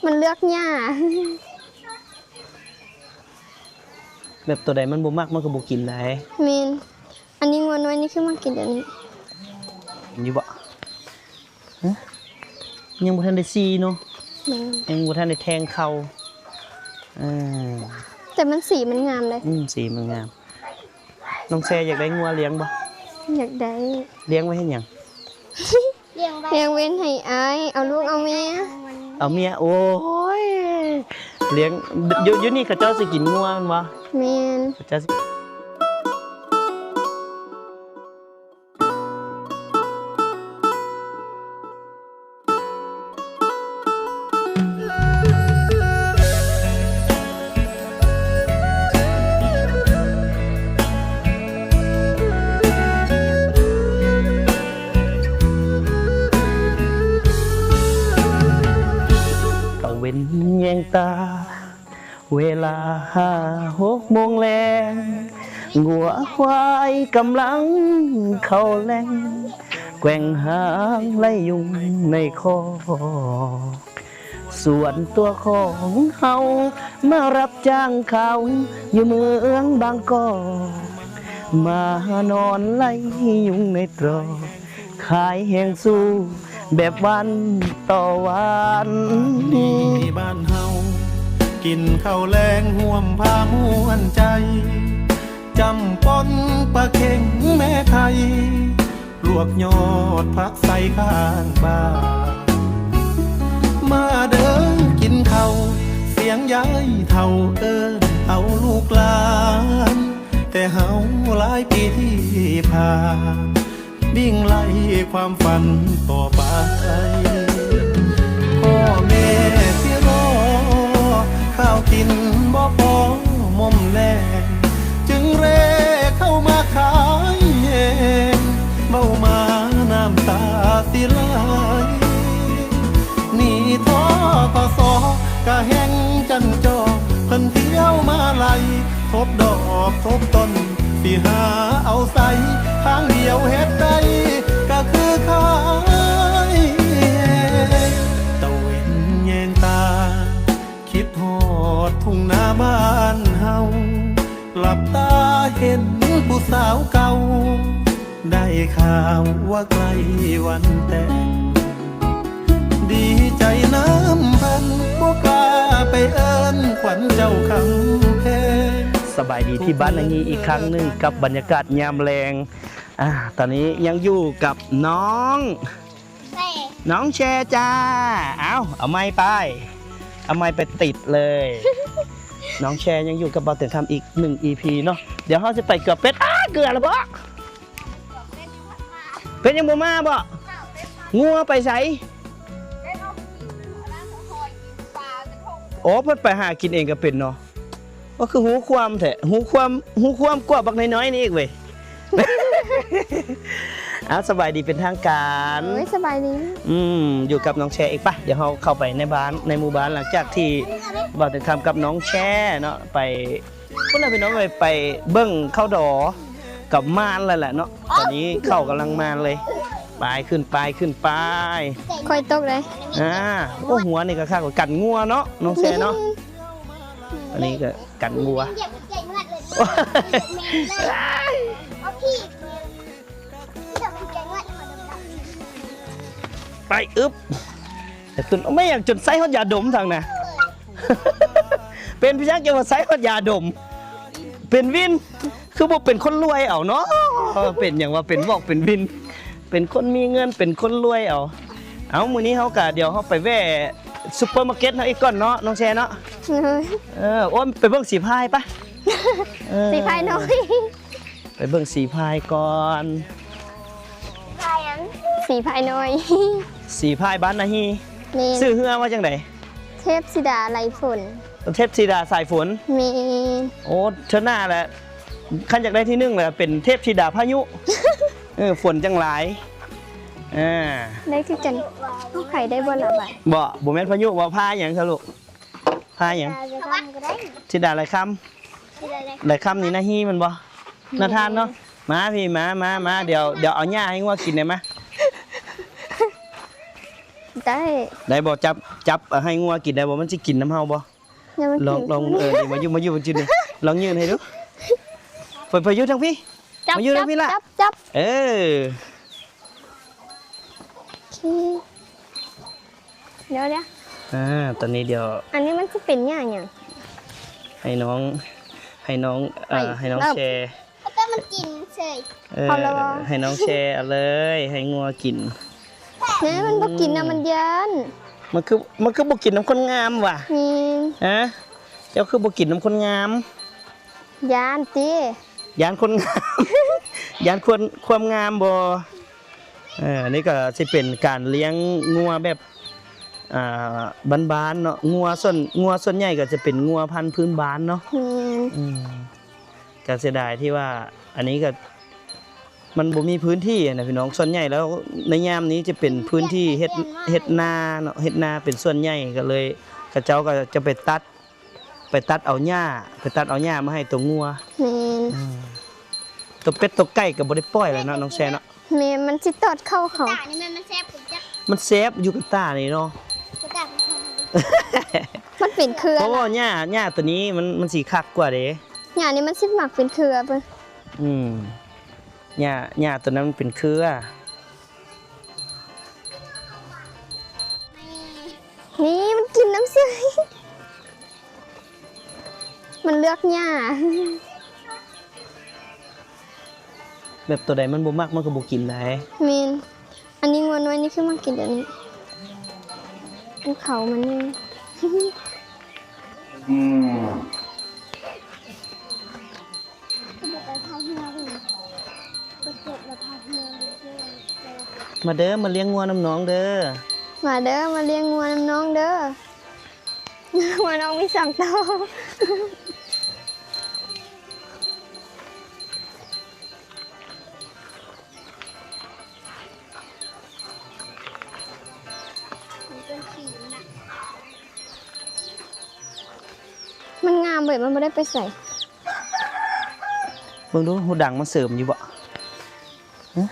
ມັນເລືອກຫຍ້າ. ແບບໂຕໃດມັນບໍ່ມັກ ມັນກໍບໍ່ກິນໄດ໋. ແມ່ນ. ອັນນີ້ງົວນ້ອຍນີ້ຄືມັກກິນແບບນີ້. ກິນຢູ່ບໍ່? ຮະ? ຍັງບໍ່ທັນໄດ້ສີເນາະ. ແມ່ນ. ຍັງບໍ່ທັນໄດ້ແທງເຂົ້າ. ເອີ. ແຕ່ມັນ ສີມັນງາມເດ້. ອືມ ສີມັນງາມ. ນ້ອງແຊຢາກໄດ້ງົວລ້ຽງບໍ່? ຢາກໄດ້. ລ້ຽງໄວ້ເຮັດຫຍັງ? ລ້ຽງໄວ້ ລ້ຽງເວັນໃຫ້ອ້າຍ ເອົາລູກເອົາເມຍ. ເອົາເມຍ. ໂອ້ຍ ລ້ຽງ ຢູ່ ຢູ່ນີ້ເຂົາເຈົ້າຊິກິນງົວແມ່ນບໍ່? ແມ່ນ. ເຂົາເຈົ້າຊິ ຕາເວັນແຍງຕາ ເວລາຫ້າຫົກໂມງແລງ ງົວຄວາຍກຳລັງເຂົ້າແລ່ງ ແກວ່ງຫາງໄລ່ຍຸງໃນຄອກ. ສ່ວນຕົວຂອງເຮົາ ມາຮັບຈ້າງເຂົາ ຢູ່ເມືອງບາງກອກ ມານອນໄລ່ຍຸງໃນຕຣອກ ຂາຍແຮງສູ້ແບບວັນຕໍ່ວັນ. ນີ້ບ້ານເຮົາ ກິນເຂົ້າແລງຮ່ວມພາມ່ວນໃຈ ຈ້ຳປົ່ນປາເຄັງແມ່ໄຂ່ ລວກຍອດຜັກໃສ່ຂ້າງບ້ານ. ມາເດີກິນເຂົ້າ ສຽງຍາຍເຖົ້າເອີ້ນເອົາລູກຫຼານ ແຕ່ເຮົາຫຼາຍປີທີ່ຜ່ານ ວິ່ງໄລ່ຄວາມຝັນຕໍ່ໄປ. ພໍ່ແມ່ຊິລໍ ຂ້າວກິນບໍ່ພໍໝົມແລງ ຈຶ່ງເຣເຂົ້າມາຂາຍແຮງ ເວົ້າມານ້ຳຕາຊິໄຫຼ. ໜີ້ ທກສ ກະແຮ່ງຈັນຈໍ ເພິ່ນທ່ຽວມາໄລ່ ທົບດອກທົບຕົ້ນ ຊິຫາເອົາໃສ ທາງດຽວເຮັດໄດ້ ກະຄືຂາຍແຮງ. ຕາເວັນແຍງຕາ ຄິດຮອດທົ່ງນາບ້ານເຮົາ ຫຼັບຕາເຫັນຜູ້ສາວເກົ່າ ໄດ້ຂ່າວວ່າໃກ້ວັນແຕ່ງ ດີໃຈນຳເພິ່ນ ບໍ່ກ້າໄປເອີ້ນຂວັນເຈົ້າຄຳແພງ. ສະບາຍດີທີ່ບ້ານນາຮີອີກຄັ້ງໜຶ່ງ ກັບບັນຍາກາດຍາມແລງ. ອາ ຕອນນີ້ຍັງຢູ່ກັບນ້ອງ ແຊ ນ້ອງແຊຈ້າ. ເອົາ ເອົາໄມໄປ ເອົາໄມໄປຕິດເລີຍ. ນ້ອງແຊຍັງຢູ່ກັບບ່າວເຕີນຄຳອີກໜຶ່ງອີພີເນາະ. ດຽວເຮົາຊິໄປເກືອເປັດ. ອ້າ ເກືອລະບໍ? ເປັດຍັງບໍ່ມາບໍ? ງົວໄປໃສ? ອໍ ເພິ່ນໄປຫາກິນເອງກະເປັນເນາະ. ໂອ້ ຄືຮູ້ຄວາມແທ້ ຮູ້ຄວາມ ຮູ້ຄວາມກວ່າບັກນ້ອຍໆນີ້ອີກເວີຍ. ອ້າວ ສະບາຍດີເປັນທາງການ. ໂອ້ຍ ສະບາຍດີ. ອືມ ຢູ່ກັບນ້ອງແຊອີກປະ. ດຽວເຮົາເຂົ້າໄປໃນບ້ານ ໃນໝູ່ບ້ານ ຫຼັງຈາກທີ່ບ່າວເຕີນຄຳກັບນ້ອງແຊເນາະ ໄປພຸ້ນລະພີ່ນ້ອງເອີຍ ໄປເບິ່ງເຂົ້າດໍກັບມ່ານແລ້ວແຫຼະເນາະ. ຕອນນີ້ເຂົ້າກຳລັງມາເລີຍ. ໄປ ຂຶ້ນໄປ ຂຶ້ນໄປ. ຂ້ອຍຕົກເລີຍ. ອາ ໂອ້ ຫົວນີ້ກະຄັກ ກັນງົວເນາະ ນ້ອງແຊເນາະ. ອັນນີ້ກະກັນງົວ. ໄປ ອຶບ ແມ່ນຫຍັງຈົນໃສ່ຮອດຢາດົມທັງນະ? ເປັນພະຍັງຈັ່ງວ່າໃສ່ຮອດຢາດົມ. ເປັນວິນ ຄືບໍ່ເປັນຄົນລວຍເອົາເນາະ. ເປັນຫຍັງວ່າເປັນວອກເປັນວິນ ເປັນຄົນມີເງິນ ເປັນຄົນລວຍເອົາ. ເອົາ ມື້ນີ້ເຮົາກະ ດຽວເຮົາໄປແວ່ຊຸບເປີມາເກັດເຮົາອີກກ່ອນເນາະ ນ້ອງແຊເນາະ. ເອີ ໂອ້ ໄປເບິ່ງສີພາຍປະ. ເອີ ສີພາຍນ້ອຍ ໄປເບິ່ງສີພາຍກ່ອນ. ສີພາຍຫຍັງ? ສີພາຍນ້ອຍ ສີພາຍບ້ານນາຮີ. ແມ່ນ. ຊື່ເຮືອວ່າຈັ່ງໃດ? ເທບສີດາໄຫຼຝົນ. ເທບສີດາສາຍຝົນ. ແມ່ນ. ໂອ້ ເທື່ອໜ້າແຫຼະ ຄັນຢາກໄດ້ທີໜຶ່ງແຫຼະ ເປັນເທບສີດາພາຍຸ. ເອີ ຝົນຈັ່ງຫຼາຍ. ອາ ໄດ້ຄືກັນ. ເຮົາໄຂໄດ້ບໍ່ລະບາດ? ບໍ່ ບໍ່ແມ່ນພາຍຸບໍ່ ພາຫຍັງຊະລູກ? ພາຫຍັງ? ສີດາໄຫຼຄຳ. ສີດາໄຫຼຄຳນີ້ນາຮີແມ່ນບໍ່? ນາທານເນາະ. ມາພີ້ ມາ ມາ ມາ ດຽວ ດຽວເອົາຫຍ້າໃຫ້ງົວກິນໄດ້ມາ. ໄດ້ ໄດ້ບໍ່? ຈັບ ຈັບເອົາໃຫ້ງົວກິນໄດ້ບໍ່? ມັນຊິກິນນຳເຮົາບໍ່? ຢ່າມາ ລອງ ກິນ ລອງ ເອີ ນີ້ ມາຢູ່ ມາຢູ່ ມາຢູ່ນີ້ ລອງຍື່ນໃຫ້ດູ. ເພິ່ນ ເພິ່ນຢູ່ທາງພີ້ ຈັບ ມາຢູ່ທາງພີ້ລະ ຈັບ ຈັບ ເອີ ໂອເຄ ດຽວ ດຽວ ອ່າ ຕອນນີ້ດຽວ ອັນນີ້ມັນຊິເປັນຫຍ້າຫຍັງ? ໃຫ້ນ້ອງ ໃຫ້ນ້ອງ ເອີ ໃຫ້ນ້ອງແຊ ແຕ່ມັນກິນເສີຍ ເອີ ເອົາລະ ໃຫ້ນ້ອງແຊເອົາເລີຍ ໃຫ້ງົວກິນ. ແມ່ ມັນບໍ່ກິນນະ ອືມ ມັນຢ້ານ. ມັນຄື ມັນຄືບໍ່ກິນນຳຄົນງາມຫວາ? ແມ່ນ ຮະ? ເຈົ້າຄືບໍ່ກິນນຳຄົນງາມ? ຢ້ານຕິ ຢ້ານຄົນງາມ ຢ້ານຄວາມ ຄວາມງາມບໍ່? ເອີ ອັນນີ້ກໍຊິເປັນການລ້ຽງງົວແບບ ອ່າ ບ້ານໆເນາະ ງົວສ່ວນ ງົວສ່ວນໃຫຍ່ກໍຈະເປັນງົວພັນພື້ນບ້ານເນາະ. ແມ່ນ ອືມ ກໍເສຍດາຍທີ່ວ່າ ອັນນີ້ກໍ ມັນບໍ່ມີພື້ນທີ່ນະພີ່ນ້ອງ. ສ່ວນໃຫຍ່ແລ້ວໃນຍາມນີ້ຈະເປັນພື້ນທີ່ເຮັດ ເຮັດນາເນາະ ເຮັດນາເປັນສ່ວນໃຫຍ່ ກໍເລີຍເຂົາເຈົ້າກໍຈະໄປຕັດ ໄປຕັດເອົາຫຍ້າ ໄປຕັດເອົາຫຍ້າມາໃຫ້ຕົວງົວ. ແມ່ນ ອືມ ຕົວເປັດຕົວໄກ່ກໍບໍ່ໄດ້ປ່ອຍແລ້ວເນາະ ນ້ອງແຊເນາະ. ແມ່ນ ມັນຊິຕອດເຂົ້າເຂົາ. ມັນແຊບຢູ່ກະຕ່ານີ້ເນາະ ມັນເປັນເຄືອ. ເພາະວ່າຫຍ້າ ຫຍ້າຕົວນີ້ມັນ ມັນຊິຄັກກວ່າເດ້. ຫຍ້ານີ້ມັນຊິມັກເປັນເຄືອເບິ່ງ. ອືມ ຫຍ້າ ຫຍ້າຕົວນັ້ນມັນເປັນເຄືອ. ນີ້ມັນກິນນຳເສຍ ມັນເລືອກຫຍ້າ. ແບບຕົວໃດມັນບໍ່ມັກ ມັນກໍບໍ່ກິນໄດ໋. ແມ່ນ ອັນນີ້ງົວນ້ອຍນີ້ຄືມັກກິນແບບນີ້ ເອົາເຂົ້າມັນນີ້. ມາເດີ ມາລ້ຽງງົວນຳນ້ອງເດີ ມາເດີ ມາລ້ຽງງົວນຳນ້ອງເດີ. ງົວນ້ອງມີສອງໂຕ. ມັນງາມເວີຍ ມັນບໍ່ໄດ້ໄປໃສ. ເບິ່ງດູ ຮູ້ດັງມາເສີມຢູ່ບໍ່? ຮະ?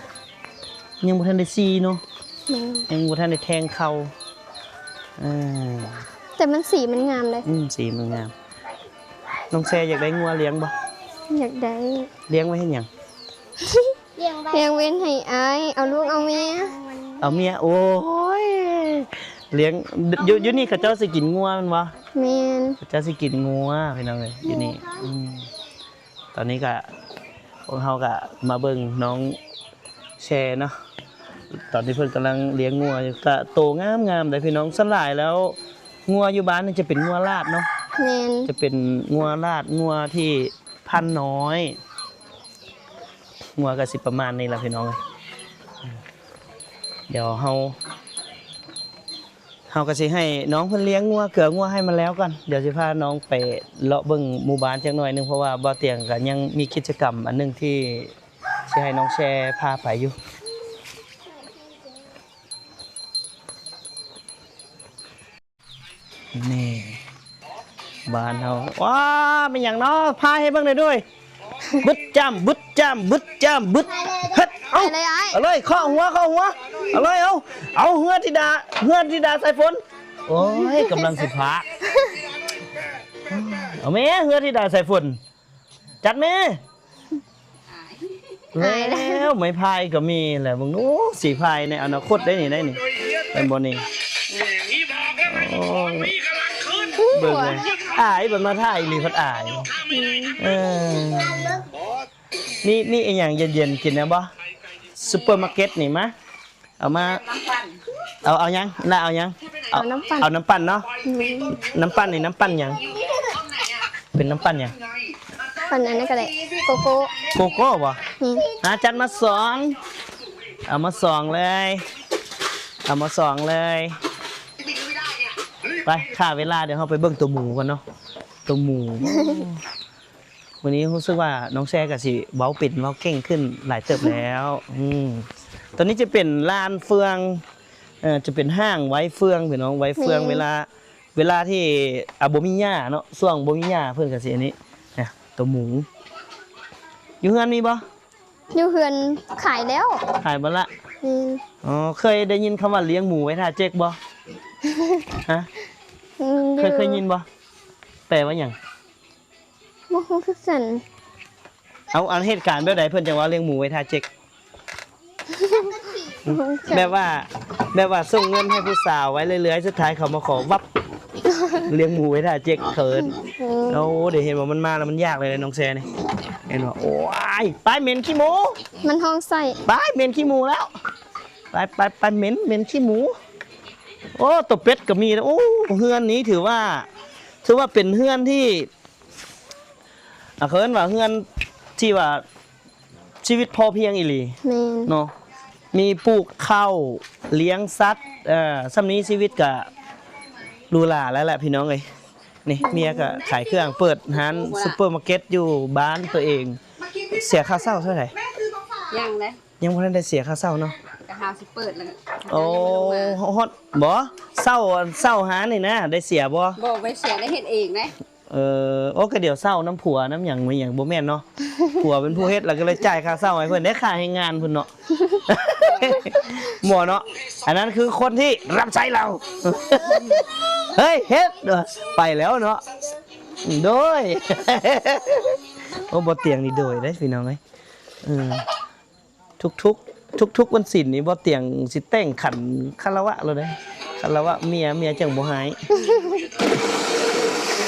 ຍັງບໍ່ທັນໄດ້ສີເນາະ. ແມ່ນ ຍັງບໍ່ທັນໄດ້ແທງເຂົ້າ. ເອີ ແຕ່ມັນສີມັນງາມເດ້. ອືມ ສີມັນງາມ. ນ້ອງແຊຢາກໄດ້ງົວລ້ຽງບໍ່? ຢາກໄດ້. ລ້ຽງໄວ້ເຮັດຫຍັງ? ລ້ຽງໄວ້ ລ້ຽງເວັ້ນໃຫ້ອ້າຍ ເອົາລູກເອົາເມຍ ເອົາເມຍ. ໂອ້ຍ ລ້ຽງ ຢູ່ ຢູ່ນີ້ເຂົາເຈົ້າຊິກິນງົວແມ່ນບໍ່? ແມ່ນ ເຂົາເຈົ້າຊິກິນງົວ ພີ່ນ້ອງເອີຍ ຢູ່ນີ້. ອືມ ຕອນນີ້ກະ ພວກເຮົາກະມາເບິ່ງນ້ອງແຊເນາະ ຕອນທີ່ເພິ່ນກຳລັງລ້ຽງງົວຢູ່ ກະໂຕງາມໆເດ້ພີ່ນ້ອງ. ສ່ວນຫຼາຍແລ້ວງົວຢູ່ບ້ານນີ້ຈະເປັນງົວລາດເນາະ. ແມ່ນ ຈະເປັນງົວລາດ ງົວທີ່ພັນນ້ອຍ. ງົວກະຊິປະມານນີ້ລະພີ່ນ້ອງເອີຍ. ດຽວເຮົາ ເຮົາກໍຊິໃຫ້ນ້ອງເພິ່ນລ້ຽງງົວ ເກືອງົວໃຫ້ມັນແລ້ວກ່ອນ. ດຽວຊິພານ້ອງໄປເລາະເບິ່ງໝູ່ບ້ານຈັກໜ້ອຍໜຶ່ງ ເພາະວ່າບ່າວຕຽງກໍຍັງມີກິດຈະກຳອັນໜຶ່ງທີ່ຊິໃຫ້ນ້ອງແຊພາໄປຢູ່. ນີ້ ບ້ານເຮົາ. ວ້າ ແມ່ນຫຍັງເນາະ? ພາຍໃຫ້ເບິ່ງໜ້ອຍດ້ວຍ. ບຶດຈ້ຳ ບຶດຈ້ຳ ບຶດຈ້ຳ ບຶດ ເຮັດ ເອົາ ເອົາເລີຍ ເຄາະຫົວ ເຄາະຫົວ ເອົາເລີຍ ເອົາ ເອົາ ເຮືອທິດາ ເຮືອທິດາສາຍຝົນ. ໂອ້ຍ ກຳລັງຊິພາກ. ເອົາແມ່ ເຮືອທິດາສາຍຝົນ ຈັດແມ່. ອາຍແລ້ວ ໄມ້ພາຍກໍມີແຫຼະ ເບິ່ງດູ ສີພາຍໃນອະນາຄົດໄດ໋ນີ້ ໄດ໋ນີ້ ແມ່ນບໍ່ນີ້? ໂອ້ຍ ເບິ່ງເລີຍ ອາຍ ເພິ່ນມາຖ່າຍອີ່ຫຼີ ເພິ່ນອາຍ. ເອີ ນີ້ ນີ້ອີ່ຫຍັງເຢັນໆ ກິນແດ່ບໍ່? ຊຸບເປີມາເກັດນີ້ ມາ ເອົາມາ ເອົາ ເອົາຫຍັງ? ລະເອົາຫຍັງ? ເອົາ ເອົານ້ຳປັ່ນ ເອົານ້ຳປັ່ນເນາະ. ອືມ ນ້ຳປັ່ນນີ້ນ້ຳປັ່ນຫຍັງ? ເປັນນ້ຳປັ່ນຫຍັງ? ປັ່ນອັນນັ້ນກໍໄດ້ ໂກໂກ້ ໂກໂກ້ບໍ່? ອືມ ອ່າ ຈັດມາສອງ ເອົາມາສອງເລີຍ ເອົາມາສອງເລີຍ. ໄປ ຂ້າເວລາ ດຽວເຮົາໄປເບິ່ງໂຕໝູກ່ອນເນາະ ໂຕໝູ. ມື້ນີ້ຮູ້ສຶກວ່ານ້ອງແຊກໍຊິເວົ້າເປັນເວົ້າເກັ່ງຂຶ້ນຫຼາຍເຕີບແລ້ວ. ອືມ ຕອນນີ້ຈະເປັນລ້ານເຟືອງ ເອີ ຈະເປັນຫ້າງໄວ້ເຟືອງ ພີ່ນ້ອງ ໄວ້ເຟືອງ. ແມ່ນ ເວລາ ເວລາທີ່ ອ່າ ບໍ່ມີຫຍ້າເນາະ ຊ່ວງບໍ່ມີຫຍ້າເພິ່ນກໍຊິອັນນີ້ນະ ໂຕໝູ. ຢູ່ເຮືອນມີບໍ່? ຢູ່ເຮືອນຂາຍແລ້ວ ຂາຍເບິດລະ. ອໍ ເຄີຍໄດ້ຍິນຄຳວ່າລ້ຽງໝູໄວ້ຖ້າເຈັກບໍ່? ຮະ? ອືມ ເຄີຍ ເຄີຍຍິນບໍ່? ແປວ່າຫຍັງ? ບໍ່ຮູ້ຄືກັນ. ເອົາ ອັນເຫດການແບບໃດເພິ່ນຈັ່ງວ່າລ້ຽງໝູໄວ້ຖ້າເຈັກ? ແບບວ່າ ແບບວ່າສົ່ງເງິນໃຫ້ຜູ້ສາວໄວ້ເລື້ອຍໆ ສຸດທ້າຍເຂົາມາຂໍວັບ ລ້ຽງໝູໄວ້ຖ້າເຈັກ ເຂີນ. ອືມ ໂອ້ ໄດ້ເຫັນວ່າມັນມາແລ້ວມັນຢາກເລີຍນ້ອງແຊນີ້ ເຫັນບໍ່? ໂອ້ຍ ໄປເໝັນຂີ້ໝູ ມັນຮ້ອງໃສ່ ໄປເໝັນຂີ້ໝູແລ້ວ ໄປ ໄປ ໄປ ເໝັນ ເໝັນຂີ້ໝູ. ໂອ້ ຕົວເປັດກໍມີ. ໂອ້ ເຮືອນນີ້ຖືວ່າ ຖືວ່າເປັນເຮືອນທີ່ ອ່າ ເອີ້ນວ່າເຮືອນທີ່ວ່າຊີວິດພໍພຽງອີ່ຫຼີ. ແມ່ນ ເນາະ ມີປູກເຂົ້າ ລ້ຽງສັດ ເອີ ສ່ຳນີ້ຊີວິດກະຫຼູຫຼາແລ້ວແຫຼະພີ່ນ້ອງເອີຍ. ນີ້ເມຍກະຂາຍເຄື່ອງ ເປີດຮ້ານຊຸບເປີມາເກັດຢູ່ບ້ານຕົວເອງ. ເສຍຄ່າເຊົ່າເທົ່າໃດ? ຍັງເດ້ ຍັງບໍ່ທັນໄດ້ເສຍຄ່າເຊົ່າເນາະ ກະຫາຊິເປີດແລ້ວ. ໂອ້ ຮອດບໍ່? ເຊົ່າ ເຊົ່າຮ້ານນີ້ນະ ໄດ້ເສຍບໍ່? ບໍ່ໄດ້ເສຍ ໄດ້ເຮັດເອງເດ້. ເອີ ໂອ້ ກະດຽວເຊົ່ານຳຜົວນຳຫຍັງ ຫຍັງບໍ່ແມ່ນເນາະ ຜົວເປັນຜູ້ເຮັດ ແລ້ວກະເລີຍຈ່າຍຄ່າເຊົ່າໃຫ້ເພິ່ນເດ້ ຄ່າແຮງງານພຸ້ນເນາະ ໝໍເນາະ. ອັນນັ້ນຄືຄົນທີ່ຮັບໃຊ້ເຮົາ. ເຮີ້ຍ ເຮັດ ໄປແລ້ວເນາະ ໂດຍ. ໂອ້ ບໍ່ຕຽງນີ້ໂດຍເດ້ພີ່ນ້ອງເອີຍ. ເອີ ທຸກໆ ທຸກໆວັນສິນນີ້ ບໍ່ຕຽງຊິແຕ່ງຂັນຄາລະວະໂລດເດ້ ຄາລະວະເມຍ ເມຍຈັ່ງບໍ່ຮ້າຍ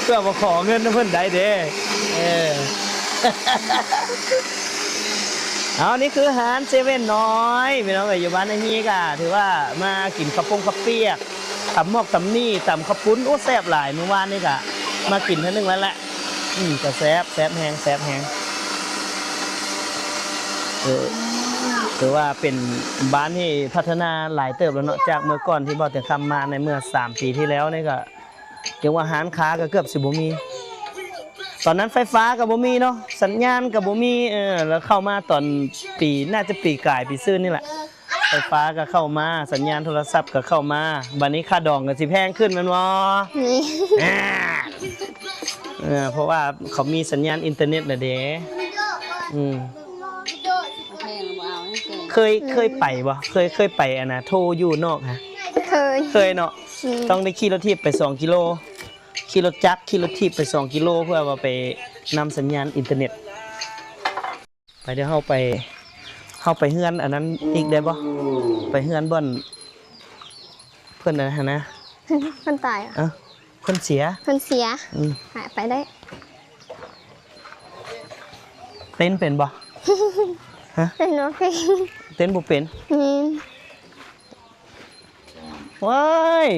ເພື່ອມາຂໍເງິນນຳເພິ່ນໄດ້ເດ້. ເອີ ເອົາ ນີ້ຄືຮ້ານເຊເວັ່ນນ້ອຍພີ່ນ້ອງເອີຍ ຢູ່ບ້ານນາຮີກະ ຖືວ່າມາກິນເຂົ້າປົງເຂົ້າປຽກ ຕຳໝອກຕຳໝີ່ ຕຳເຂົ້າປຸ້ນ ໂອ້ ແຊບຫຼາຍ. ມື້ວານນີ້ກະມາກິນເທື່ອໜຶ່ງແລ້ວແຫຼະ. ອືມ ກະແຊບ ແຊບແຮງ ແຊບແຮງ. ເອີ ຖືວ່າເປັນບ້ານທີ່ພັດທະນາຫຼາຍເຕີບແລ້ວເນາະ ຈາກເມື່ອກ່ອນທີ່ບໍ່ຕຽງຄຳມາໃນເມື່ອສາມປີທີ່ແລ້ວນີ້ກະ ຈັ່ງວ່າຮ້ານຄ້າກະເກືອບຊິບໍ່ມີ. ຕອນນັ້ນໄຟຟ້າກະບໍ່ມີເນາະ ສັນຍານກະບໍ່ມີ. ເອີ ແລ້ວເຂົ້າມາຕອນປີ ໜ້າຈະປີກາຍປີຊືນນີ້ແຫຼະ ໄຟຟ້າກະເຂົ້າມາ ສັນຍານໂທລະສັບກະເຂົ້າມາ. ບາດນີ້ຄ່າດອງກະຊິແພງຂຶ້ນແມ່ນບໍ່? ນີ້ ເອີ ເພາະວ່າເຂົາມີສັນຍານອິນເຕີເນັດແລ້ວເດ້. ອືມ ແພງບໍ່ເອົາ ເຄີຍ ເຄີຍໄປບໍ່? ເຄີຍ ເຄີຍໄປອັນນ່າ ໂທຢູ່ນອກຫະ? ເຄີຍ ເຄີຍເນາະ. ອືມ ຕ້ອງໄດ້ຂີ່ລົດຖີບໄປສອງກິໂລ ຂີ່ລົດຈັກ ຂີ່ລົດຖີບໄປສອງກິໂລ ເພື່ອວ່າໄປນຳສັນຍານອິນເຕີເນັດ. ໄປ ດຽວເຮົາໄປ ເຮົາໄປເຮືອນອັນນັ້ນອີກໄດ້ບໍ່? ໄປເຮືອນບ່ອນເພິ່ນອັນນັ້ນຫັ້ນນະ. ເພິ່ນຕາຍ ເອີ ເພິ່ນເສຍ ເພິ່ນເສຍ. ອືມ ຫາໄປໄດ້. ເຕັ້ນເປັນບໍ່? ຮະ? ເຕັ້ນບໍ່ເປັນ ເຕັ້ນບໍ່ເປັນ. ແມ່ນ. ວ້າຍ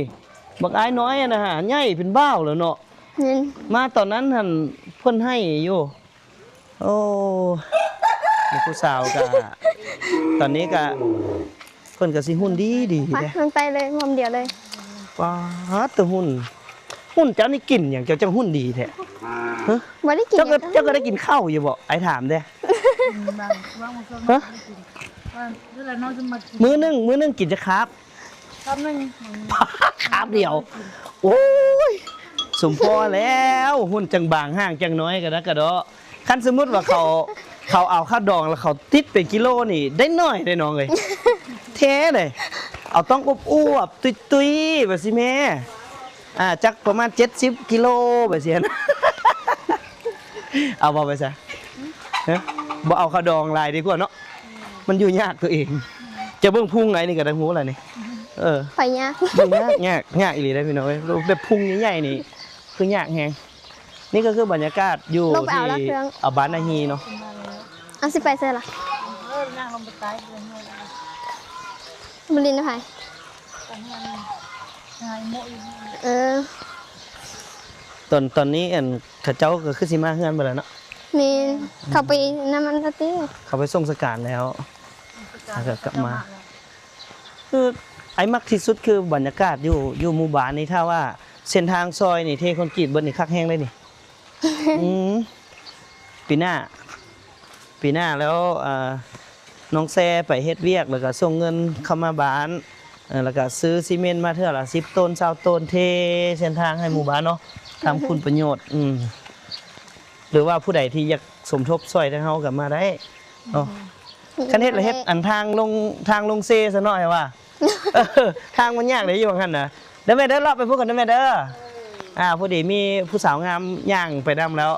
ບັກອ້າຍນ້ອຍຫັ້ນນະຫາ ໃຫຍ່ເປັນບ່າວແລ້ວເນາະ. ແມ່ນ ມາຕອນນັ້ນຫັ້ນເພິ່ນໃຫ້ຢູ່. ໂອ້ ມີຜູ້ສາວກະ ຕອນນີ້ກະ ເພິ່ນກະຊິຫຸ່ນດີດີ ໄປ ເດ້ ມັນໄປເລີຍ ພ້ອມດຽວເລີຍ. ປາດ ແຕ່ຫຸ່ນ ຫຸ່ນເຈົ້ານີ້ກິນຫຍັງ ເຈົ້າຈັ່ງຫຸ່ນດີແທ້? ຮະ? ບໍ່ໄດ້ກິນ ເຈົ້າກະ ຫຍັງ ເຈົ້າກະໄດ້ກິນເຂົ້າຢູ່ບໍ່? ອ້າຍຖາມແດ່. ບາງ ບາງມື້ເພິ່ນ ຮະ? ບໍ່ໄດ້ກິນ ວ່າເວລານ້ອງຈະມາກິນ ມື້ໜຶ່ງ ມື້ໜຶ່ງກິນຈັກຄາບ? ຄາບໜຶ່ງ ຄາບດຽວ. ໂອ້ຍ ສົມພໍແລ້ວ ຫຸ່ນຈັ່ງບາງ ຮ່າງຈັ່ງນ້ອຍກະດະກະເດາະ. ຄັນສົມມຸດວ່າເຂົາ ເຂົາເອົາເຂົ້າດອງແລ້ວເຂົາຕິດເປັນກິໂລນີ້ ໄດ້ໜ້ອຍເດ້ນ້ອງເອີຍ. ແທ້ເດ້ ເອົາຕ້ອງອວບໆ ຕຸ້ຍໆ ແບບຊີ້ແມ້. ອ່າ ຈັກປະມານເຈັດສິບກິໂລແບບຊີ້ຫັ້ນ. ເອົາບໍ່ໄປຊະ? ຮະ? ບໍ່ເອົາເຂົ້າດອງຫຼາຍດີກວ່າເນາະ. ມັນຢູ່ຍາກຕົວເອງ. ຈະເບິ່ງພຸງໄອ້ນີ້ກະໄດ້ຮູ້ລະນີ້. ເອີ ໄປຍາກ ຍາກ ຍາກ ຍາກອີ່ຫຼີເດ້ພີ່ນ້ອງເອີຍ. ແບບພຸງໃຫຍ່ໆນີ້ຄືຍາກແຮງ. ນີ້ກະຄືບັນຍາກາດຢູ່ທີ່ ເອົາ ບ້ານນາຮີເນາະ. ເອົາ ຊິໄປໃສລະ? ເອີ ຍ່າງລົງໄປໃຕ້ ໄປເຮືອນ ບໍ່ຫຼິ້ນນຳໃຜ? ໄປເຮືອນ ຫາອີໂມະຢູ່. ເອີ ຕອນ ຕອນນີ້ ອັນ ເຂົາເຈົ້າກະຄືຊິມາເຮືອນເບິດແລ້ວເນາະ. ແມ່ນ ເຂົາໄປນຳອັນນັ້ນຕິ ເຂົາໄປສົ່ງສະການແລ້ວ ແລ້ວກະກັບມາ. ຄືອ້າຍມັກທີ່ສຸດຄືບັນຍາກາດຢູ່ ຢູ່ໝູ່ບ້ານນີ້ ຖ້າວ່າເສັ້ນທາງຊອຍນີ້ເທຄອນກຣີດເບິດນີ້ຄັກແຮງເລີຍນີ້. ອືມ ປີໜ້າ ປີໜ້າແລ້ວ ເອີ ນ້ອງແຊໄປເຮັດວຽກ ແລ້ວກະສົ່ງເງິນເຂົ້າມາບ້ານ ເອີ ແລ້ວກະຊື້ຊີເມັນມາເທື່ອລະສິບໂຕນ ຊາວໂຕນ ເທເສັ້ນທາງໃຫ້ໝູ່ບ້ານເນາະ ທຳຄຸນປະໂຫຍດ. ອືມ ຫຼືວ່າຜູ້ໃດທີ່ຢາກສົມທົບຊ່ອຍທາງເຮົາກະມາໄດ້ເນາະ. ຄັນເຮັດລະເຮັດອັນທາງລົງ ທາງລົງເຊຊະເນາະ ໃຫ້ວ່າ ເອີ ທາງມັນຍາກເດ້ຢູ່ຫັ້ນນະ. ເດີແມ່ເດີ ເລາະໄປພຸ້ນກ່ອນເດີແມ່ເດີ. ອ່າ ພໍດີມີຜູ້ສາວງາມຍ່າງໄປນຳແລ້ວ.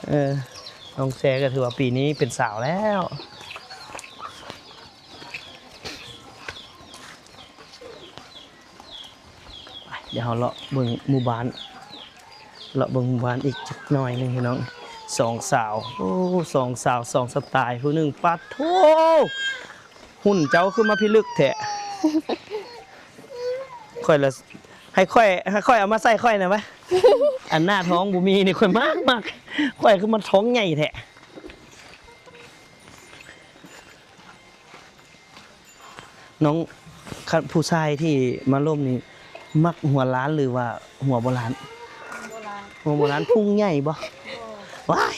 ເອີ ນ້ອງແຊກໍຖືວ່າປີນີ້ເປັນສາວແລ້ວ. ໄປ ດຽວເຮົາເລາະເບິ່ງໝູ່ບ້ານ ເລາະເບິ່ງໝູ່ບ້ານອີກຈັກໜ້ອຍໜຶ່ງພີ່ນ້ອງ. ສອງສາວ ໂອ້ ສອງສາວ ສອງສະໄຕລ໌ ຜູ້ໜຶ່ງ ປາດໂທ້ ຫຸ່ນເຈົ້າຄືມາພິລຶກແທ້. ຂ້ອຍລະ ໃຫ້ຂ້ອຍ ໃຫ້ຂ້ອຍເອົາມາໃສ່ຂ້ອຍນະວະ. ອັນໜ້າທ້ອງບໍ່ມີນີ້ ຂ້ອຍມັກ ມັກ ຂ້ອຍຄືມັນທ້ອງໃຫຍ່ແທ້. ນ້ອງ ຄັນຜູ້ຊາຍທີ່ມາລົມນີ້ ມັກຫົວລ້ານ ຫຼືວ່າຫົວບໍ່ລ້ານ? ຫົວບໍ່ລ້ານ. ຫົວບໍ່ລ້ານ ພຸງໃຫຍ່ບໍ່? ວ້າຍ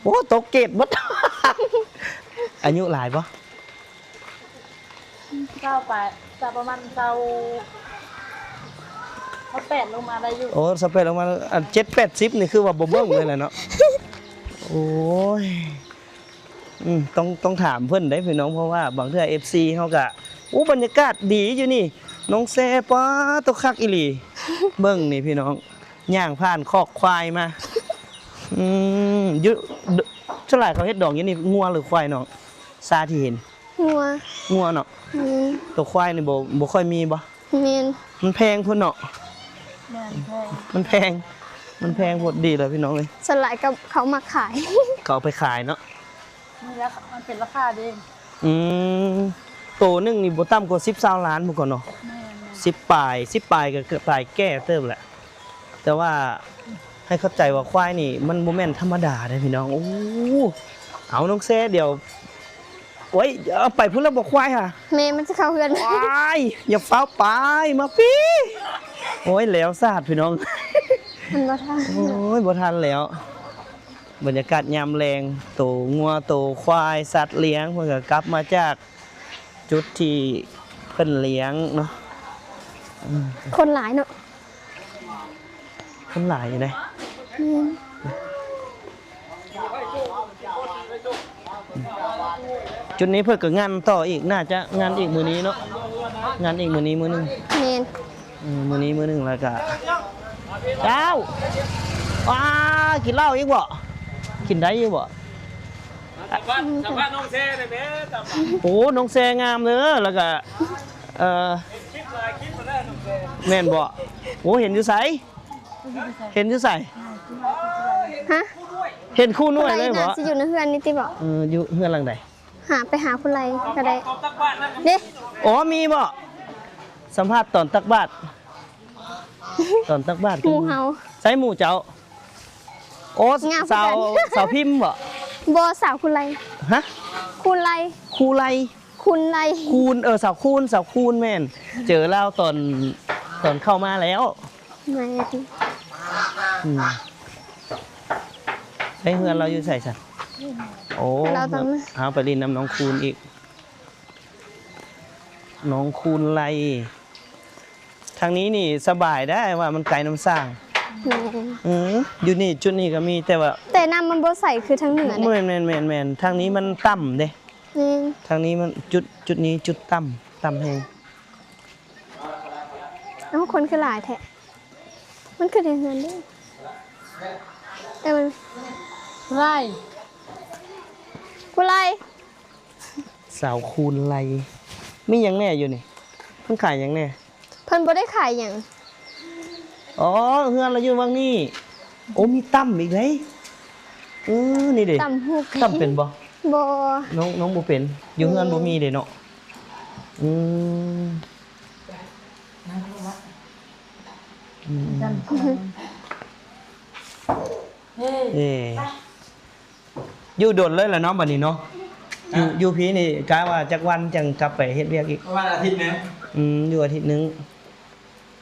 ໂອ້ ຕົກເກດເບິດ. ອາຍຸຫຼາຍບໍ່? ຊາວປາຍ ຈະປະມານຊາວ ຊາວແປດລົງມາໄດ້ຢູ່. ໂອ້ ຊາວແປດລົງມາ ອັນເຈັດແປດສິບນີ້ຄືວ່າບໍ່ເບິ່ງເລີຍແຫຼະເນາະ. ໂອ້ຍ ອືມ ຕ້ອງ ຕ້ອງຖາມເພິ່ນເດ້ພີ່ນ້ອງ ເພາະວ່າບາງເທື່ອເອັຟຊີເຮົາກະ ໂອ້ ບັນຍາກາດດີຢູ່ນີ້ ນ້ອງແຊ ປາດໂທ້ ຄັກອີ່ຫຼີ. ເບິ່ງນີ້ພີ່ນ້ອງ ຍ່າງຜ່ານຄອກຄວາຍມາ. ອືມ ຢູ່ ສ່ວນຫຼາຍເຂົາເຮັດດອງຢູ່ນີ້ ງົວ ຫຼື ຄວາຍນ້ອງ ຊາທີ່ເຫັນ? ງົວ. ງົວເນາະ. ອືມ ໂຕຄວາຍນີ້ບໍ່ ບໍ່ຄ່ອຍມີບໍ່? ແມ່ນ. ມັນແພງພຸ້ນເນາະ. ແມ່ນ ແພງ ມັນແພງ ມັນແພງໂພດ. ດີແລ້ວພີ່ນ້ອງເອີຍ ສ່ວນຫຼາຍກໍເຂົາມັກຂາຍ ເຂົາເອົາໄປຂາຍເນາະ. ມັນລາຄາ ມັນເປັນລາຄາເດ້. ອືມ ໂຕໜຶ່ງນີ້ບໍ່ຕ່ຳກວ່າສິບ ຊາວລ້ານພຸ້ນກ່ອນເນາະ. ແມ່ນໆ ສິບປາຍ ສິບປາຍກໍປາຍແກ່ເຕີບແຫຼະ. ແຕ່ວ່າໃຫ້ເຂົ້າໃຈວ່າຄວາຍນີ້ມັນບໍ່ແມ່ນທຳມະດາເດ້ພີ່ນ້ອງ. ໂອ້ ເອົານ້ອງແຊ ດຽວ ໂອ້ຍ ເອົາໄປພຸ້ນແລ້ວບໍ່ຄວາຍຫະ? ແມ່ ມັນຈະເຂົ້າເຮືອນ. ວ້າຍ ຢ່າຟ້າວໄປ ມາພີ້. ໂອ້ຍ ແລ້ວຊາດພີ່ນ້ອງ ມັນບໍ່ທັນ. ໂອ້ຍ ບໍ່ທັນແລ້ວ. ບັນຍາກາດຍາມແລງ ໂຕງົວ ໂຕຄວາຍ ສັດລ້ຽງ ເພິ່ນກໍກັບມາຈາກຈຸດທີ່ເພິ່ນລ້ຽງເນາະ. ອືມ ຄົນຫຼາຍເນາະ. ຄົນຫຼາຍຢູ່ເດ້. ແມ່ນ. ຈຸດນີ້ເພິ່ນກໍງານຕໍ່ອີກ ໜ້າຈະງານອີກມື້ນີ້ເນາະ ງານອີກມື້ນີ້ມື້ໜຶ່ງ. ແມ່ນ. ອືມ ມື້ນີ້ມື້ໜຶ່ງ ແລ້ວກະ ເຈົ້າ ວ້າ ກິນເຫຼົ້າອີກບໍ່? ກິນໄດ້ຢູ່ບໍ່? ສຳພາດ ສຳພາດນ້ອງແຊໄດ້ແມ້. ໂອ້ ນ້ອງແຊງາມເດີ. ແລ້ວກະ ເອີ ແມ່ນບໍ່? ໂອ້ ເຫັນຢູ່ໃສ? ເຫັນຢູ່ໃສ? ຮະ? ເຫັນຄູ່ໜ່ວຍເລີຍບໍ່? ໜ້າຊິຢູ່ໃນເຮືອນນີ້ຕິບໍ່? ເອີ ຢູ່ເຮືອນຫຼັງໃດ? ຫາ ໄປຫາຜູ້ໄລ່ກໍໄດ້ເດ້. ອໍ ມີບໍ່? ສຳພາດຕອນຕັກບາດ ຕອນຕັກບາດ ໝູ່ເຮົາ. ໃສໝູ່ເຈົ້າ? ໂອ້ ສາວ ສາວພິມບໍ່? ບໍ່ ສາວຄູໄລ. ຮະ? ຄູໄລ. ຄູໄລ. ຄູນໄລ. ຄູນ ເອີ ສາວຄູນ ສາວຄູນ ແມ່ນ. ເຈີລາວຕອນ ຕອນເຂົ້າມາແລ້ວ. ແມ່ນ. ອືມ ໃສເຮືອນລາວຢູ່ໃສຊັ້ນ? ໂອ້ ເຮົາໄປຫຼິ້ນນຳນ້ອງຄູນອີກ. ນ້ອງຄູນໄລ ທາງນີ້ນີ້ສະບາຍໄດ໋ ວ່າມັນໄກນຳສ້າງ. ແມ່ນ. ອື ຢູ່ນີ້ ຈຸດນີ້ກໍມີ ແຕ່ວ່າ ແຕ່ນ້ຳມັນບໍ່ໃສຄືທາງເໜືອເດ້. ແມ່ນໆໆໆ ທາງນີ້ມັນຕ່ຳເດ້. ແມ່ນ. ທາງນີ້ມັນ ຈຸດ ຈຸດນີ້ຈຸດຕ່ຳ ຕ່ຳແຮງ. ເອົ້າ ຄົນຄືຫຼາຍແທ້? ມັນຄືໃນເຮືອນເດ້. ເອີ ຜູ້ໄລ່ ຜູ້ໄລ່ ສາວຄູນໄລ. ມີຫຍັງແດ່ຢູ່ນີ້? ເພິ່ນຂາຍຫຍັງແດ່? ເພິ່ນບໍ່ໄດ້ຂາຍຫຍັງ. ອໍ ເຮືອນລາວຢູ່ຫວ່າງນີ້. ໂອ້ ມີຕ່ຳອີກເດ້. ເອີ ນີ້ເດ້ ຕ່ຳຫູກ. ຕ່ຳເປັນບໍ່? ບໍ່. ນ້ອງ ນ້ອງບໍ່ເປັນ. ຢູ່ເຮືອນບໍ່ມີເດ້ເນາະ. ອືມ. ອືມ. ເອີ ຢູ່ດົນເລີຍລະເນາະ ບັດນີ້ເນາະ. ຢູ່ ຢູ່ພີ້ນີ້ກະວ່າຈັກວັນຈັ່ງກັບໄປເຮັດວຽກອີກ? ປະມານອາທິດໜຶ່ງ. ອືມ ຢູ່ອາທິດໜຶ່ງ.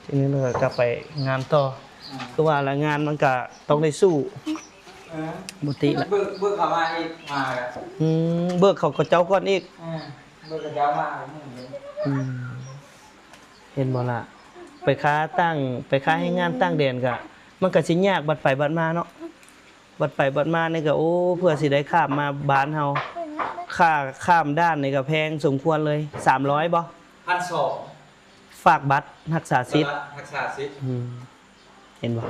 ທີນີ້ເຮົາກໍກັບໄປງານຕໍ່. ອືມ ຄືວ່າລະ ງານມັນກະຕ້ອງໄດ້ສູ້. ເອີ ບໍ່ຕິລະ. ເບີກ ເບີກເຂົາມາອີກ ມາກະ ອືມ ເບີກເຂົາ ເຂົາເຈົ້າກ່ອນອີກ. ເອີ ເບີກເຂົາເຈົ້າມາ. ອືມ ເຫັນບໍ່ລະ ໄປຄ້າຕ່າງ ໄປຄ້າແຮງງານຕ່າງແດນກະ ມັນກະຊິຍາກບັດໄປບັດມາເນາະ. ບັດໄປບັດມານີ້ກໍ ໂອ້ ເພື່ອຊິໄດ້ຂ້າມມາບ້ານເຮົາ ຄ່າຂ້າມດ່ານນີ້ກໍແພງສົມຄວນເລີຍ ສາມຮ້ອຍບໍ່? ພັນສອງ ຝາກບັດຮັກສາສິດ ແຕ່ວ່າຮັກສາສິດ ອືມ ເຫັນບໍ່?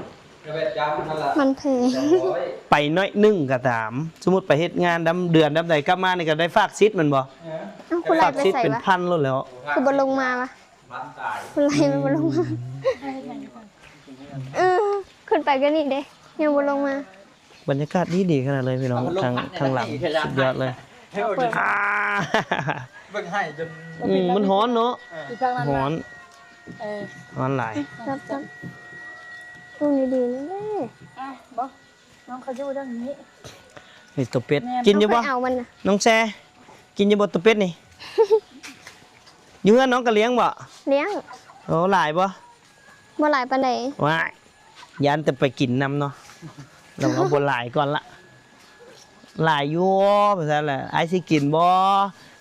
ກະແບບຈຳຫັ້ນລະ ມັນແພງ ສອງຮ້ອຍ ໄປໜ້ອຍໜຶ່ງກໍຕາມ ສົມມຸດໄປເຮັດງານດຳເດືອນດຳໃດ ກັບມານີ້ກໍໄດ້ຝາກສິດແມ່ນບໍ່? ເອີ ເອົ້າ ຜູ້ໄລ່ໄປໃສວະ? ເປັນພັນໂລດແລ້ວ ຄືບໍ່ລົງມາວະ? ຜູ້ໄລ່ມັນບໍ່ລົງມາ ອືມ ເອີ ຂຶ້ນໄປກໍນີ້ເດ້ ຍັງບໍ່ລົງມາ. ບັນຍາກາດດີໆຂະໜາດເລີຍພີ່ນ້ອງ ທາງ ທາງຫຼັງສຸດຍອດເລີຍ ອ່າ ເບິ່ງໃຫ້ຈົນ ອືມ ມັນຮ້ອນເນາະ ເອີ ຮ້ອນ ເອີ ຮ້ອນຫຼາຍ ຈັບ ຈັບ ດູດີໆນີ້ເດ້ ອ່ະ ບໍ່ ນ້ອງເຂົາຢູ່ດັ່ງນີ້ ນີ້ຕົວເປັດ ແມ່ນ ກິນຢູ່ບໍ່? ເອົາໄປເອົາມັນນະ ນ້ອງແຊ ກິນຢູ່ບໍ່ຕົວເປັດນີ້? ຢູ່ເຮືອນນ້ອງກໍລ້ຽງບໍ່? ລ້ຽງ ໂອ້ ຫຼາຍບໍ່? ບໍ່ຫຼາຍປານໃດ ວ້າຍ ຢ້ານແຕ່ໄປກິນນຳເນາະ ລະເວົ້າບໍ່ຫຼາຍກ່ອນລະ ຫຼາຍຢູ່ ວ່າຊັ້ນລະ ອ້າຍຊິກິນບໍ່?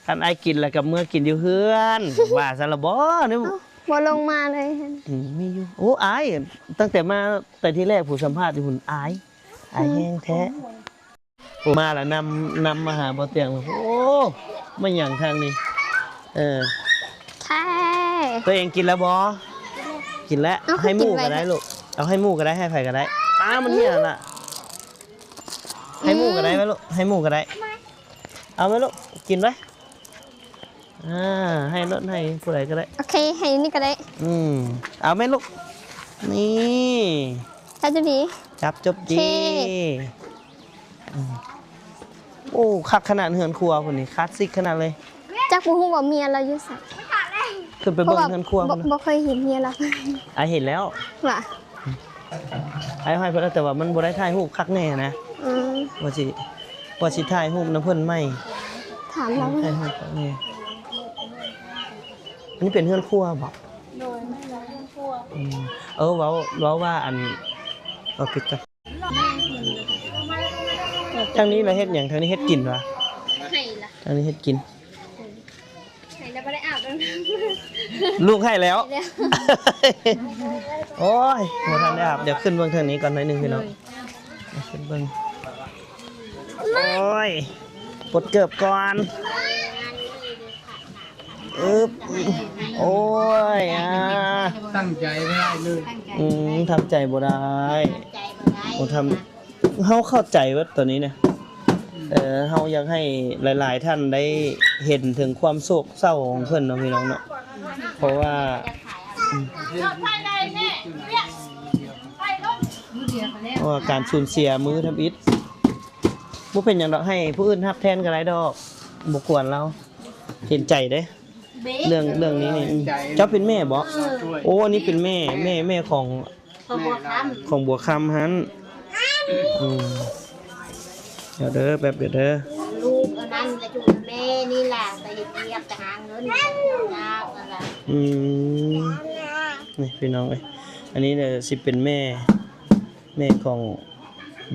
ຄັນອ້າຍກິນລະກໍເມືອກິນຢູ່ເຮືອນ ວ່າຊັ້ນລະບໍ່? ເອົ້າ ບໍ່ລົງມາເລີຍ ອືມ ມີຢູ່ ໂອ້ ອາຍ ຕັ້ງແຕ່ມາແຕ່ທີແລກ ຜູ້ສຳພາດຢູ່ພຸ້ນ ອາຍ ອາຍແຮງແທ້. ມາລະນຳ ນຳມາຫາບໍ່ຕຽງ ໂອ້ ມາຫຍັງທາງນີ້ ເອີ ໃຊ່ ຕົວເອງກິນແລ້ວບໍ່? ກິນແລ້ວ ເອົາ ໃຫ້ໝູ່ກໍໄດ້ລູກ ເອົາໃຫ້ໝູ່ກໍໄດ້ ໃຫ້ໃຜກໍໄດ້ ອ້າ ມັນເຫຍລະ ໃຫ້ໝູ່ກໍໄດ້ໄວ້ລູກ ໃຫ້ໝູ່ກໍໄດ້ ເອົາໄວ້ລູກ ກິນໄວ້. ອ່າ ໃຫ້ລົດໃຫ້ຜູ້ໃດກໍໄດ້ ໂອເຄ ໃຫ້ນີ້ກໍໄດ້ ອືມ ເອົາແມ່ລູກ ນີ້ ຈັບຈົບດີ ຈັບຈົບດີ ໂອເຄ ອືມ ໂອ້ ຄັກຂະໜາດເຮືອນຄົວພຸ້ນນີ້ ຄລາສສິກຂະໜາດເລີຍ ຈັກບໍ່ຮູ້ວ່າເມຍລາວຢູ່ໃສ ຂຶ້ນໄປເບິ່ງເຮືອນຄົວ ເພາະວ່າບໍ່ ບໍ່ເຄີຍເຫັນເມຍລາວ ອາ ເຫັນແລ້ວ ຫວາ? ອ້າຍໃຫ້ເພິ່ນແລ້ວ ແຕ່ວ່າມັນບໍ່ໄດ້ຖ່າຍຮູບຄັກແນ່ນະ ອືມ ວ່າຊິ ວ່າຊິຖ່າຍຮູບນຳເພິ່ນໃໝ່ ຖາມລາວ ຖ່າຍຮູບຄັກແນ່ ອັນນີ້ເປັນເຮືອນຄົວບໍ? ໂດຍ ແມ່ນແລ້ວ ເຮືອນຄົວ ອືມ ເອີ ເວົ້າ ເວົ້າວ່າອັນ ເອົາປິດກ່ອນ ທາງນີ້ລະເຮັດຫຍັງ? ທາງນີ້ເຮັດກິນຫວາ? ໃຫ້ລະ ທາງນີ້ເຮັດກິນ ໃຫ້ແລ້ວບໍ່ໄດ້ອາບນ້ຳ ລູກໃຫ້ແລ້ວ ໃຫ້ແລ້ວ ໂອ້ຍ ບໍ່ທັນໄດ້ອາບ ດຽວຂຶ້ນເບິ່ງເທິງນີ້ກ່ອນໜ້ອຍໜຶ່ງພີ່ນ້ອງ ໂດຍ ຂຶ້ນເບິ່ງ ໂອ້ຍ ປົດເກີບກ່ອນ ອຶບ ໂອ້ຍ ອ່າ ຕັ້ງໃຈບໍ່ໄດ້ເລີຍ ອືມ ທຳໃຈບໍ່ໄດ້ ທຳໃຈບໍ່ໄດ້ ໂອ້ ທຳ ເຮົາເຂົ້າໃຈເບິດໂຕນີ້ນະ ເອີ ເຮົາຢາກໃຫ້ຫຼາຍໆທ່ານໄດ້ເຫັນເຖິງຄວາມໂສກເສົ້າຂອງເພິ່ນເນາະ ພີ່ນ້ອງເນາະ ເພາະວ່າ ເພາະວ່າການສູນເສຍມື້ທຳອິດ ບໍ່ເປັນຫຍັງດອກ ໃຫ້ຜູ້ອື່ນຮັບແທນກໍໄດ້ດອກ ບໍ່ກວນລາວ ເຫັນໃຈເດ້ ເລື່ອງ ເລື່ອງນີ້ນີ້ ເຈົ້າເປັນແມ່ບໍ? ໂອ້ ອັນນີ້ເປັນແມ່ ແມ່ ແມ່ຂອງ ຂອງບົວຄຳ ຂອງບົວຄຳຫັ້ນ ອືມ ດຽວເດີ ແປັບດຽວເດີ ລູກອັນນັ້ນກະຢູ່ແມ່ນີ້ລະ ໄປເຮັດວຽກໄປຫາເງິນ ຍາກນັ້ນລະ ອືມ ນີ້ພີ່ນ້ອງເອີຍ ອັນນີ້ຊິເປັນແມ່ ແມ່ຂອງ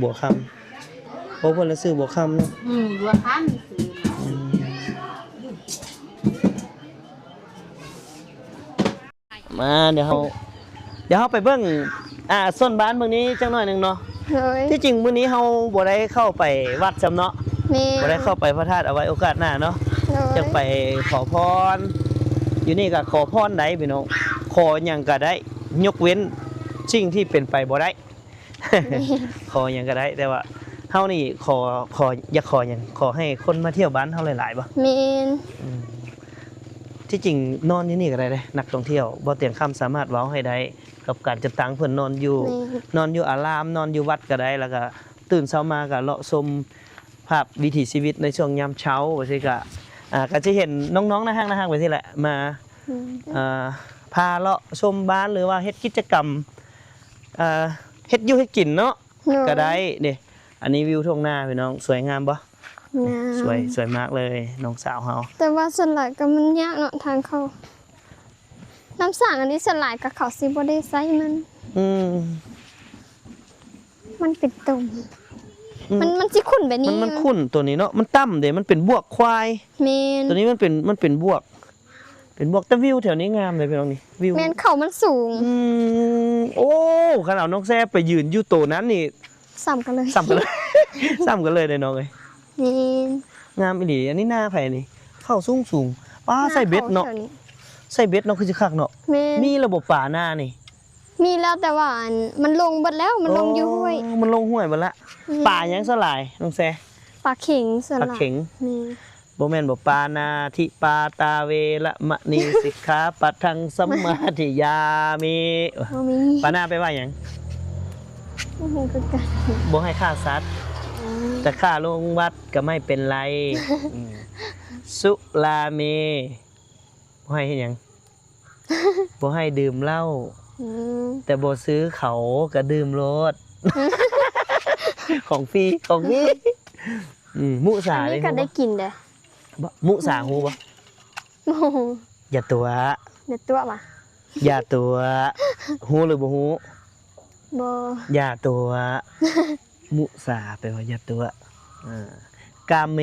ບົວຄຳ ໂອ້ ເພິ່ນລະຊື່ບົວຄຳເນາະ ອືມ ບົວຄຳຊື່ ອືມ ມາ ດຽວເຮົາ ດຽວເຮົາໄປເບິ່ງ ອ່າ ໂຊນບ້ານເບິ່ງນີ້ຈັກໜ້ອຍໜຶ່ງເນາະ ໂດຍ ທີ່ຈິງມື້ນີ້ເຮົາບໍ່ໄດ້ເຂົ້າໄປວັດຊ້ຳເນາະ ແມ່ນ ບໍ່ໄດ້ເຂົ້າໄປພະທາດ ເອົາໄວ້ໂອກາດໜ້າເນາະ ໂດຍ ຈະໄປຂໍພອນ ຢູ່ນີ້ກໍຂໍພອນໄດ້ພີ່ນ້ອງ ຂໍຫຍັງກໍໄດ້ ຍົກເວັ້ນສິ່ງທີ່ເປັນໄປບໍ່ໄດ້ ຂໍຫຍັງກໍໄດ້ ແຕ່ວ່າເຮົານີ້ຂໍ ຂໍ ຢາກຂໍຫຍັງ? ຂໍໃຫ້ຄົນມາທ່ຽວບ້ານເຮົາຫຼາຍໆບໍ່? ແມ່ນ ອືມ ທີ່ຈິງນອນຢູ່ນີ້ກໍໄດ້ເດ້ ນັກທ່ອງທ່ຽວ ບໍ່ຕຽງຄຳສາມາດເວົ້າໃຫ້ໄດ້ ກັບການຈັດຕັ້ງເພິ່ນນອນຢູ່ ແມ່ນ ນອນຢູ່ອາລາມ ນອນຢູ່ວັດກໍໄດ້ ແລ້ວກໍຕື່ນເຊົ້າມາກໍເລາະຊົມພາບວິຖີຊີວິດໃນຊ່ວງຍາມເຊົ້າ ວ່າຊີ້ກໍ ອ່າ ກໍຈະເຫັນນ້ອງໆ ໜ້າຮັກໆ ແບບນີ້ແຫຼະ ມາ ອືມ ອ່າ ພາເລາະຊົມບ້ານ ຫຼືວ່າເຮັດກິດຈະກຳ ອ່າ ເຮັດຢູ່ເຮັດກິນເນາະ ໂດຍ ກໍໄດ້ເດ້ ອັນນີ້ວິວທົ່ງນາພີ່ນ້ອງ ສວຍງາມບໍ່? ງາມ ສວຍ ສວຍມາກເລີຍ ນ້ອງສາວເຮົາ ແຕ່ວ່າສ່ວນຫຼາຍກໍມັນຍາກເນາະ ທາງເຂົ້າ ນ້ຳສ້າງອັນນີ້ສ່ວນຫຼາຍກໍເຂົາຊິບໍ່ໄດ້ໃຊ້ມັນ ອືມ ມັນເປັນຕຸ່ມ ອືມ ມັນ ມັນຊິຂຸ້ນແບບນີ້ ມັນ ມັນຂຸ້ນ ໂຕນີ້ເນາະ ມັນຕ່ຳເດ້ ມັນເປັນບວກຄວາຍ ແມ່ນ ໂຕນີ້ມັນເປັນ ມັນເປັນບວກ ເປັນບວກ ແຕ່ວິວແຖວນີ້ງາມເດ້ພີ່ນ້ອງນີ້ ວິວ ແມ່ນ ເຂົາມັນສູງ ອືມ ໂອ້ ຄັນເອົານ້ອງແຊໄປຢືນຢູ່ໂຕນັ້ນນີ້ ສ່ຳກັນເລີຍ ສ່ຳກັນເລີຍ ຊ້ຳກັນເລີຍເດ້ນ້ອງເອີຍ. ແມ່ນ. ງາມອີ່ຫຼີ. ອັນນີ້ນາໃຜນີ້? ເຂົ້າສູງໆ. ປ້າ ແມ່ນ ໃສ່ເບັດເນາະ. ເຂົ້າແຖວນີ້ ໃສ່ເບັດເນາະ ຄືຊິຄັກເນາະ. ແມ່ນ. ມີລະບົບປານານີ້? ມີແລ້ວ ແຕ່ວ່າອັນ ມັນລົງເບິດແລ້ວ ມັນລົງຢູ່ຫ້ວຍ. ອໍ ມັນລົງຫ້ວຍເບິດລະ. ແມ່ນ. ປາຫຍັງສ່ວນຫຼາຍນ້ອງແຊ? ປາເຂັງສ່ວນຫຼາຍ. ປາເຂັງ. ແມ່ນ. ບໍ່ແມ່ນບໍ່ ປານາທິປາຕາເວລະມະນີ ສິກຂາປະທັງສະມາທິຍາມິ. ບໍ່ມີ. ປານາແປວ່າຫຍັງ? ບໍ່ຮູ້ຄືກັນ. ບໍ່ໃຫ້ຂ້າສັດ. ອືມ. ແຕ່ຂ້າລົງວັດກໍໄມ່ເປັນໄລ. ອືມ. ສຸລາເມ ບໍ່ໃຫ້ເຮັດຫຍັງ? ບໍ່ໃຫ້ດື່ມເຫຼົ້າ. ອືມ. ແຕ່ບໍ່ຊື້ເຂົາກໍດື່ມໂລດ. ຂອງຟຣີ ຂອງຟຣີ. ອືມ. ມຸສາ ອັນນີ້ກໍໄດ້ກິນເດ້. ບໍ່ ມຸສາຮູ້ບໍ່? ບໍ່ຮູ້. ຢ່າຕົວະ. ຢ່າຕົວະຫວາ? ຢ່າຕົວະ. ຮູ້ຫຼືບໍ່ຮູ້? ບໍ່. ຢ່າຕົວະ. ມຸສາແປວ່າຢ່າຕົວະ. ເອີ ກາເມ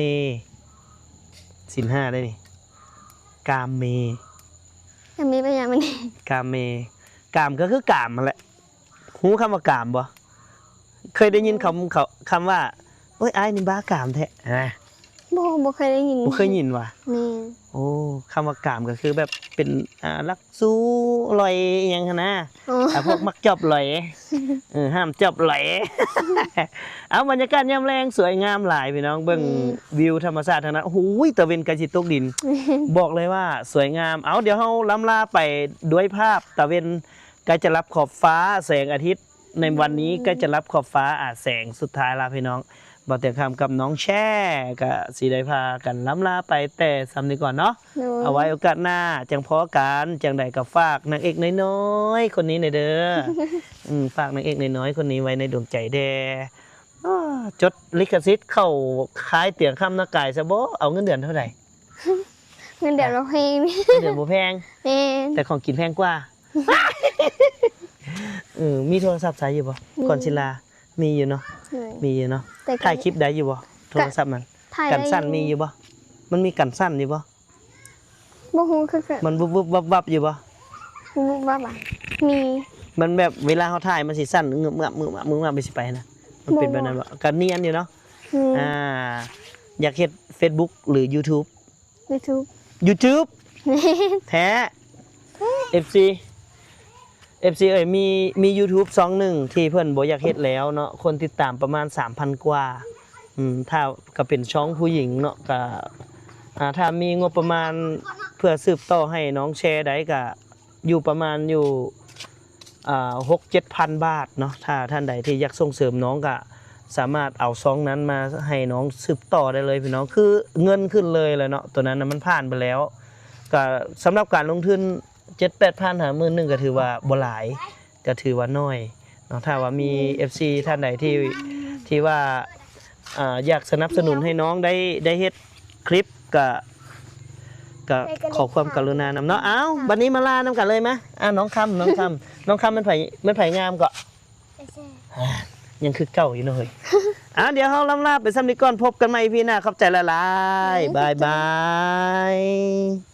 ສິນຫ້າໄດ້ນີ້. ກາເມ. ກາເມແປຫຍັງບັດນີ້? ກາເມ ກາມກໍຄືກາມຫັ້ນແຫຼະ. ຮູ້ຄຳວ່າກາມບໍ່? ເຄີຍໄດ້ຍິນຄຳ ເຂົາ ຄຳວ່າ ໂອ້ຍ ອ້າຍນີ້ບ້າກາມແທ້ ນະ. ບໍ່ ບໍ່ເຄີຍໄດ້ຍິນ. ບໍ່ເຄີຍຍິນຫວາ? ແມ່ນ. ໂອ້ ຄຳວ່າກາມກໍຄືແບບເປັນ ອ່າ ລັກຊູ່ຫຼອຍອີ່ຫຍັງຫັ້ນນະ. ອໍ ອ່າ ພວກມັກຈອບຫຼອຍ. ເອີ ຫ້າມຈອບຫຼອຍ. ເອົາ ບັນຍາກາດຍາມແລງສວຍງາມຫຼາຍພີ່ນ້ອງ. ເບິ່ງ ອືມ ວິວທຳມະຊາດທາງນັ້ນ. ໂອ້ໂຫ ຕາເວັນໃກ້ຊິຕົກດິນ. ບອກເລີຍວ່າສວຍງາມ. ເອົາ ດຽວເຮົາລ່ຳລາໄປດ້ວຍພາບຕາເວັນໃກ້ຈະລັບຂອບຟ້າ, ແສງອາທິດໃນວັນນີ້ໃກ້ຈະລັບຂອບຟ້າ. ອາ ແສງສຸດທ້າຍລະພີ່ນ້ອງ. ບ່າວແຕງຄຳກັບນ້ອງແຊກໍຊິໄດ້ພາກັນລ່ຳລາໄປແຕ່ສ່ຳນີ້ກ່ອນເນາະ. ໂດຍ. ເອົາໄວ້ໂອກາດໜ້າຈັ່ງພໍ້ກັນ. ຈັ່ງໃດກໍຝາກນາງເອກນ້ອຍໆຄົນນີ້ແດ່ເດີ. ອືມ ຝາກນາງເອກນ້ອຍໆຄົນນີ້ໄວ້ໃນດວງໃຈແດ່. ອາ ຈົດລິຂະສິດເຂົ້າຄ້າຍຕຽງຄຳນາກາຍຊະບໍ? ເອົາເງິນເດືອນເທົ່າໃດ? ເງິນເດືອນບໍ່ແພງ. ເງິນເດືອນບໍ່ແພງ. ແມ່ນ. ແຕ່ຂອງກິນແພງກວ່າ. ເອີ ມີໂທລະສັບໃຊ້ຢູ່ບໍ່? ມີ. ກ່ອນຊິລາ ມີຢູ່ເນາະ. ໂດຍ. ມີຢູ່ເນາະ. ແຕ່ກໍ ຖ່າຍຄລິບໄດ້ຢູ່ບໍ່? ໂທລະສັບນັ້ນ ກັນສັ່ນມີຢູ່ບໍ່? ມັນມີກັນສັ່ນຢູ່ບໍ່? ບໍ່ຮູ້ຄືກັນ. ມັນວຶບໆວັບໆຢູ່ບໍ່? ວຶບໆວັບໆຫວາ? ມີ. ມັນແບບເວລາເຮົາຖ່າຍມັນຊິສັ່ນງຶບງັບງຶບງັບງຶບງັບ ມັນຊິໄປນະ. ມັນເປັນແບບນັ້ນບໍ່? ບໍ່ ບໍ່. ກໍນຽນຢູ່ເນາະ. ອືມ. ອ່າ ຢາກເຮັດເຟສບຸກ ຫຼື ຢູທູບ? ຢູທູບ. ຢູທູບ ແທ້. ເອັຟຊີ ເອັຟຊີເອີຍ ມີ ມີຢູທູບຊ່ອງໜຶ່ງທີ່ເພິ່ນບໍ່ຢາກເຮັດແລ້ວເນາະ, ຄົນຕິດຕາມປະມານສາມພັນກວ່າ. ອືມ ຖ້າ ກໍເປັນຊ່ອງຜູ້ຍິງເນາະ, ກໍ ອ່າ ຖ້າມີງົບປະມານເພື່ອສືບຕໍ່ໃຫ້ນ້ອງແຊໄດ້ ກໍຢູ່ປະມານຢູ່ ອ່າ ຫົກເຈັດພັນບາດເນາະ. ຖ້າທ່ານໃດທີ່ຢາກສົ່ງເສີມນ້ອງ ກໍສາມາດເອົາຊ່ອງນັ້ນມາໃຫ້ນ້ອງສືບຕໍ່ໄດ້ເລີຍພີ່ນ້ອງ, ຄືເງິນຂຶ້ນເລີຍແຫຼະເນາະ. ໂຕນັ້ນນະມັນຜ່ານໄປແລ້ວ, ກໍສຳລັບການລົງທຶນ ເຈັດແປດພັນຫາໝື່ນໜຶ່ງ ກໍຖືວ່າບໍ່ຫຼາຍ, ກໍຖືວ່າໜ້ອຍເນາະ. ຖ້າວ່າມີ ອືມ ເອັຟຊີທ່ານໃດທີ່ ທີ່ວ່າ ອ່າ ຢາກສະໜັບສະໜູນໃຫ້ນ້ອງໄດ້ ໄດ້ເຮັດຄລິບ ກໍ ກໍຂໍຄວາມກະລຸນານຳເນາະ. ເອົ້າ ບັດນີ້ມາລານຳກັນເລີຍມາ. ອ່າ ນ້ອງຄຳ ນ້ອງຄຳ ນ້ອງຄຳແມ່ນໃຜ ແມ່ນໃຜງາມເກາະ? ອ່າ ຍັງຄືເກົ່າຢູ່ເນາະເຮີ້ຍ. ອ່າ ດຽວເຮົາລ່ຳລາໄປສ່ຳນີ້ກ່ອນ, ພົບກັນໃໝ່ອີພີໜ້າ. ຂອບໃຈຫຼາຍໆ. ບາຍບາຍ.